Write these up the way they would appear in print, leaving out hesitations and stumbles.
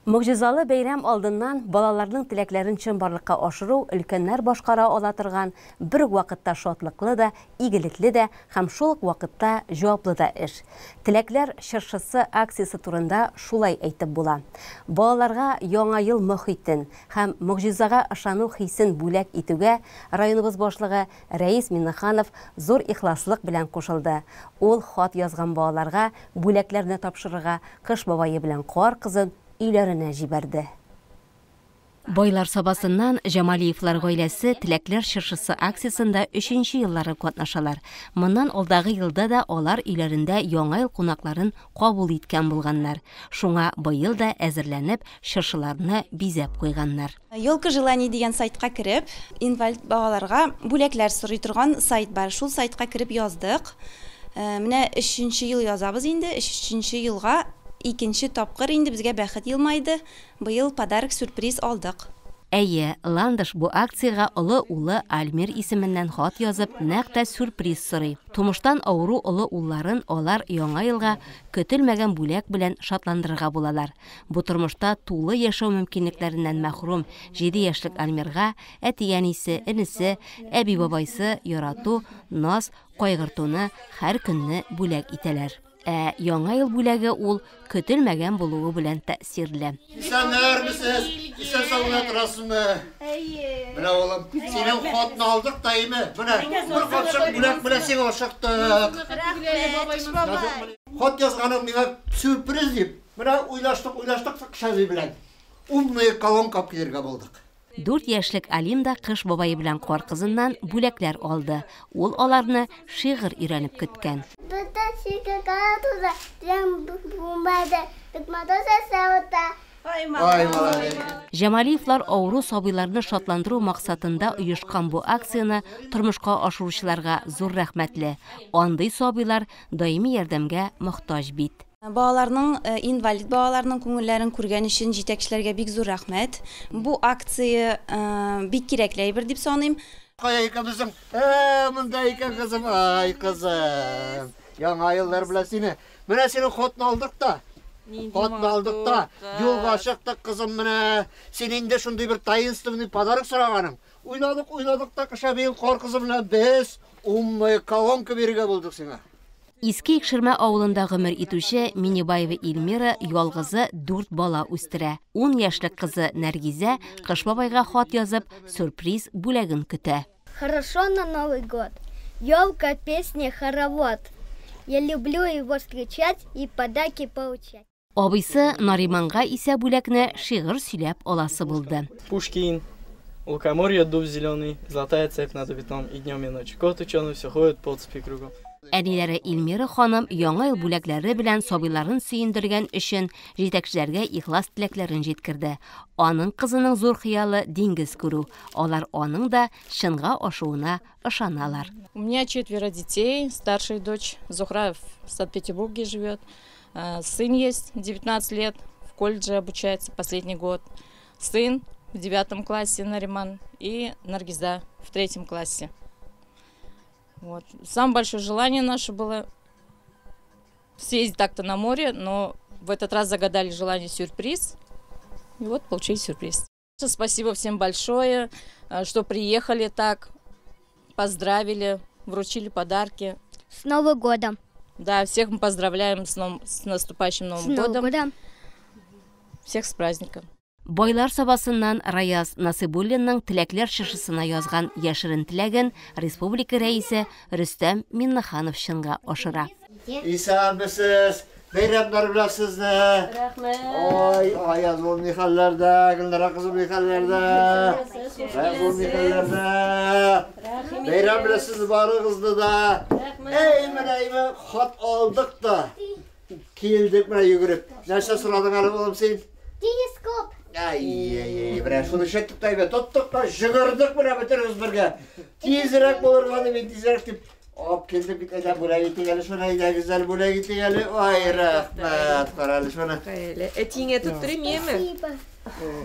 Могҗизалы бәйрәм алдыннан балаларның теләкләрен чынбарлыкка ашыру өлкәннәр башкара ала торган бер үк вакытта шатлыклы да, игелекле дә һәм шул ук вакытта җаваплы да эш. Теләкләр чыршысы акциясе турында шулай әйтеп була. Балаларга Яңа ел мохитен һәм могҗизага ышану хисен бүләк итүгә районыбыз башлыгы Рәис Миңнеханов зур ихласлык белән кушылды. Ул хат язган балаларга бүләкләрне тапшырырга Кыш бабае белән Кар кызын өйләренә җибәрде. Байлар Сабасыннан Җамалиевлар гаиләсе Теләкләр чыршысы акциясендә өченче еллары катнашалар. Моннан алдагы елда да алар өйләрендә Яңа ел кунакларын кабул иткән булганнар. Шуңа быел да әзерләнеп, чыршыларны бизәп куйганнар. Елка желаний дигән сайтка кереп, инвалид балаларга бүләкләр сорый торган сайт бар. Шул сайтка кереп яздык. Менә өченче ел язабыз инде. Өченче елга икенче тапкыр инде безгә бәхет елмайды. Быел подарок, сюрприз алдык. Әйе, Ландыш бу акциягә олы улы Альмир исеменнән хат язып, нәкъ тә сюрприз сорый. Тумыштан авыру олы улларын алар Яңа елга көтелмәгән бүләк белән шатландырырга булалар. Бу тормышта тулы яшәү мөмкинлекләреннән мәхрүм 7 яшьлек Альмирга әти-әнисе, энесе, әби-бабайсы ярату, наз, кайгыртуны һәр көнне бүләк итәләр. Ә Яңа ел бүләге ул көтелмәгән булуы белән тәэсирле. Исәннәрмесез? Исән сау гына торасызмы? Әйе. Менә улым, синең хатны алдык та име? Менә бер капчык бүләк белән сиңа ашыктык. Рәхмәт, бабай. Хат язганың миңа сюрприз дип. Менә уйлаштык, уйлаштык Кшәби белән. Умная колонка алып килергә булдык. 4 яшьлек Алим да Кыш бабае белән Кар кызыннан бүләкләр алды. Ул аларны шигырь өйрәнеп көткән. Җамалиевлар авыру сабыйларны шатландыру максатында оешкан бу акцияне тормышка ашыручыларга зур рәхмәтле. Андый сабыйлар даими ярдәмгә мохтаҗ бит. Балаларның, инвалид балаларның күңелләрен күргән өчен җитәкчеләргә бик зур рәхмәт. Бу акция бик кирәкле әйбер дип саныйм. Кая икән безнең? Монда икән кызым. Ай, кызым. Яңа еллар белән сине. Менә синең хатны алдык та. Хатны алдык та. Юлга чыктык, кызым, менә. Син инде шундый бер таинственный подарок сораганың. Уйладык, уйладык та, Кышабиең Кар кызы белән без умная колонка бирергә булдык сиңа. Иске Икшермә авылында гомер итүче Минибаева Эльмира ялгызы 4 бала үстерә. 10 яшьлек кызы Нәргизә Кыш бабайга хат язып, сюрприз бүләген көтә. Хорошо на Новый год. Елка, песня, хоровод. Я люблю его встречать и подарки получать. Абыйсы Нариманга исә бүләкне шигырь сөйләп аласы булды. Пушкин, лукоморье, дуб зеленый, золотая цепь над бетоном и днем и ночью. Кот ученый все ходит по цепи кругом. Әниләре Эльмира ханым яңа ел бүләкләре белән сабыйларын сөендергән өчен җитәкчеләргә ихлас теләкләрен җиткерде. Аның кызының зур хыялы диңгез күрү. Алар аның да чынга ашуына ышаналар. У меня 4 детей, старшая дочь Зухра в Санкт-Петербурге живет. Сын есть, 19 лет, в колледже обучается последний год. Сын в 9 классе Нариман и Наргиза в 3 классе. Вот. Самое большое желание наше было съездить так-то на море, но в этот раз загадали желание сюрприз. И вот получили сюрприз. Спасибо всем большое, что приехали так, поздравили, вручили подарки. С Новым годом! Да, всех мы поздравляем с наступающим Новым С Новым годом. годом. Всех с праздником! Байлар Сабасыннан Раяз Насыйбуллинның теләкләр чыршысына язган яшерен теләген республика рәисе Рөстәм Миңнеханов чынга ашыра. Исәнмесез, бәйрәмнәр белән сезне. Рәхмәт. Ай, Аяз бул нихәлләрдә, Гөлнара кызым нихәлләрдә. Аяз бул нихәлләрдә. Бәйрәм белән сезне барыгызны да. Эй, менә әйме хат алдык та. Килдек менә йөгереп. Нәрсә сорадың әле, улым, син? Телескоп. Ай, ай, ай, менә шуны ишеттек тә, әйбәт тоттык та, җыгырдык менә бөтенебез бергә. Тизрәк булырга дип, тизрәк дип. Алып килдек бит, әйдә бүләк итик әле шуны, әйдә гүзәл бүләк итик әле. Ай, рәхмәт, кара әле шуны. Әле әтиеңә тоттырыйм, яме? Спасибо.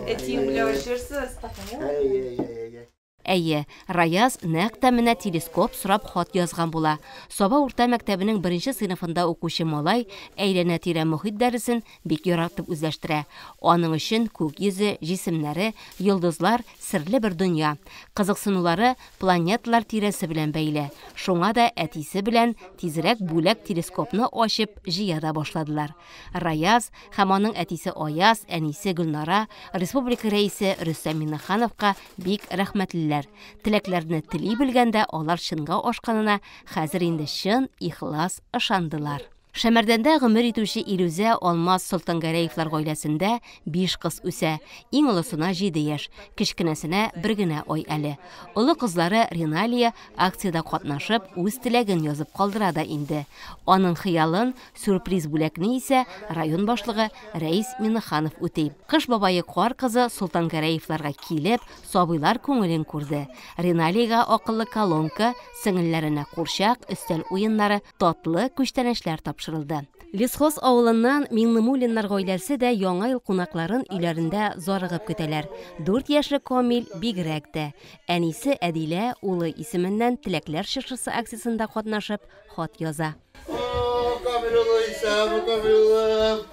Әтиең белән очырсыз. Ай, ай, ай, ай. Әйе, Раяз нәкъ тә менә телескоп сорап хат язган була. Саба урта мәктәбенең беренче сыйныфында укучы малай әйләнә-тирә мохит дәресен бик яратып үзләштерә. Аның өчен күк йөзе, җисемнәре, йолдызлар серле бер дөнья. Кызыксынулары планеталар тирәсе белән бәйле. Шуңа да әтисе белән тизрәк бүләк телескопны ачып җыя да башладылар. Раяз һәм аның әтисе Аяз, әнисе Гөлнара республика рәисе Рөстәм Миңнехановка бик рәхмәтлеләр. Теләкләрне тели белгәндә алар чынга ашканына хәзер инде чын ихлас ышандылар. Шәмәрдәндә гомер итүче Илүзә Алмаз Солтангәрәевлар гаиләсендә 5 кыз үсә. Иң олысына 7 яшь, кечкенәсенә бер генә ай әле. Олы кызлары Риналия акциядә катнашып, үз теләген язып калдыра да инде. Аның хыялын, сюрприз бүләкне исә район башлыгы Рәис Миңнеханов үти. Кыш бабае Кар кызы Солтангәрәевларга килеп, сабыйлар күңелен күрде. Риналиягә акыллы колонка, сеңелләренә курчак, өстәл уеннары, татлы күчтәнәчләр тапшырылды. Лесхоз авылыннан Миңнемуллиннар гаиләсе дә яңа ел кунакларын өйләрендә зарыгып көтәләр. 4 яшьлек Камил бигрәк тә. Әнисе Әдилә улы исеменнән теләкләр чыршысы акциясендә катнашып хат яза. О, Камил улы, исәнме, Камил улым.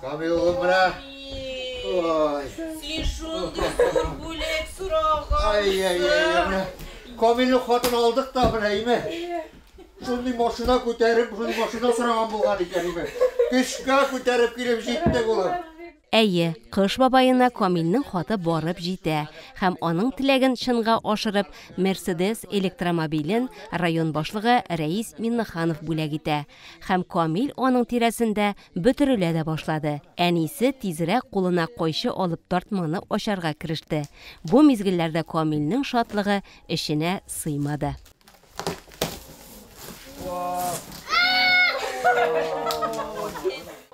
Камил улым, менә. Ой. Син шундый зур бүләк сорагансың. Ай-яй-яй, менә. Камилнең хатын алдык та, менә, име. Шундый машина күтәреп, шундый машина сораган булган икән, име. Көчкә күтәреп килеп җиттек, улым. Әйе, Кыш бабаена Камилнең хаты барып җитә һәм аның теләген чынга ашырып, Мерседес электромобилен район башлыгы Рәис Миңнеханов бүләк итә. Һәм Камил аның тирәсендә бөтерелә дә башлады. Әнисе тизрәк кулына кайчы алып тартманы ачарга кереште. Бу мизгелләрдә Камилнең шатлыгы эченә сыймады.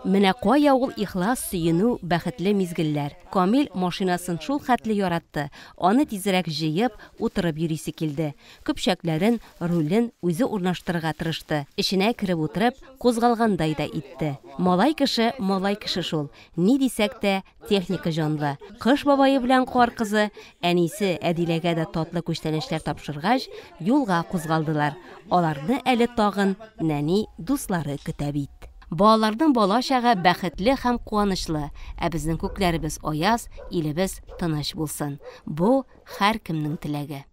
Менә кая ул ихлас сөенү, бәхетле мизгелләр. Камил машинасын шул хәтле яратты. Аны тизрәк җыеп, утырып йөрисе килде. Көпчәкләрен, рулен үзе урнаштырырга тырышты. Эченә кереп утырып, кузгалгандай да итте. Малай кеше, малай кеше шул. Ни дисәк тә, техника җанлы. Кыш бабае белән Кар кызы, әнисе Әдиләгә дә татлы күчтәнәчләр тапшыргач, юлга кузгалдылар. Аларны әле тагын нәни дуслары көтә бит. Балаларның бала чагы бәхетле һәм куанычлы, ә безнең күкләребез аяз, илебез тыныч булсын. Бу һәркемнең теләге.